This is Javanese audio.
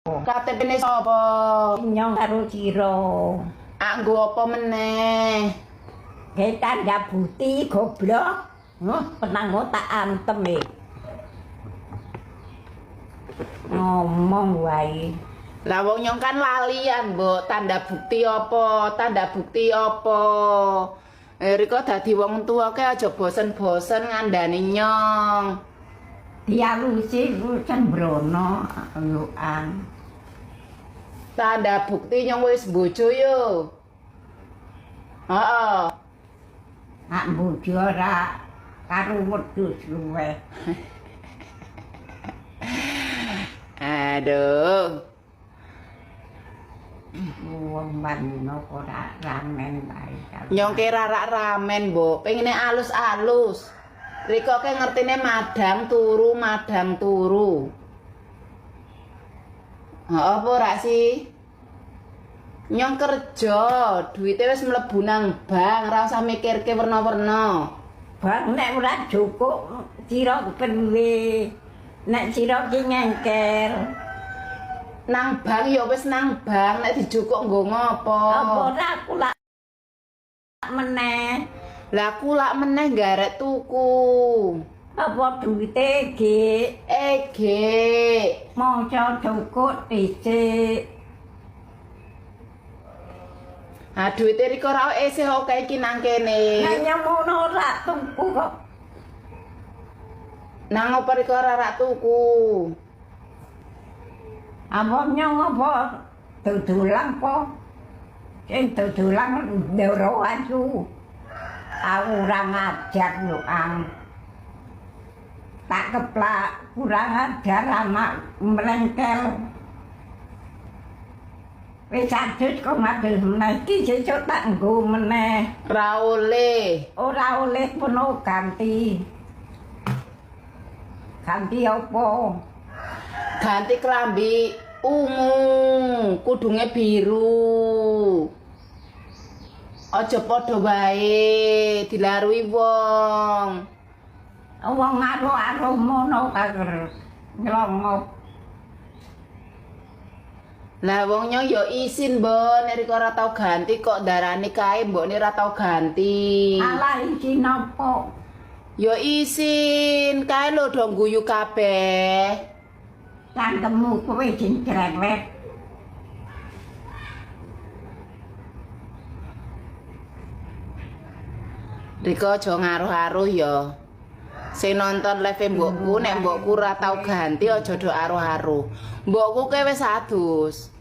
KTP-ne sapa? Nyong karo sira. Ak nggo apa meneh? Ge tanda bukti goblok. Huh, penang tak antem e. Ngomong wae. Lah wong nyong kan lalian, Mbok. Tanda bukti apa? Tanda bukti apa? Rika dadi wong tuwa ke aja bosen-bosen ngandani nyong. Dialusi ku sembrono yo ang. Tanda bukti nyong wis bojo yo. Heeh. Ak bojo ora karo wedhus luweh. Aduh. Wong manuk ora ramen wae. Nyong ke rarak ramen, Mbok. Pengine alus-alus. Rika ke ngertine madang turu, madang turu. Heeh, apa ora sih? Nyong kerja, duwite wis mlebu nang bank, ora usah mikirke werna-werna. Bang nek ora cukup sira kepriwe? Nek sira ki ngengkel. Nang bank ya wis nang bank, nek dijukuk nggo ngopo? Apa ora kulak meneh? Lah kulak meneh garek tuku. Apa duwite ge? Ge. Maca cukup dhisik. Ha duwite Rika ora isih akeh iki nang kene. Nek nyemono ora tuku kok. Nang opo Rika ora rak tuku? Apa nyong apa dodolan po? Sing dodolan ndoro asu. Aku ora ngajar yo ang. Tak keplak kurang ajar anak mlengkel. Wis adus kok ngadus meneh iki sesuk tak nggo meneh. Ra oleh. Ora oleh penuh ganti. Ganti apa? Ganti klambi ungu, kudunge biru. Aja padha wae dilarui wong. Wong aro-aro mono kager nylongop. Lah wong nyong ya isin, Mbok, nek Rika ora tau ganti kok darani kae mbokne ora tau ganti. Alah isin apa? Ya isin, kae lho do guyu kabeh. Cangkemmu kowe sing cerewet. Rika aja ngaruh-aruh ya. Sing nonton live mbokku nek mbokku ora tau ganti aja do aruh-aruh. Mbokku ke wis adus.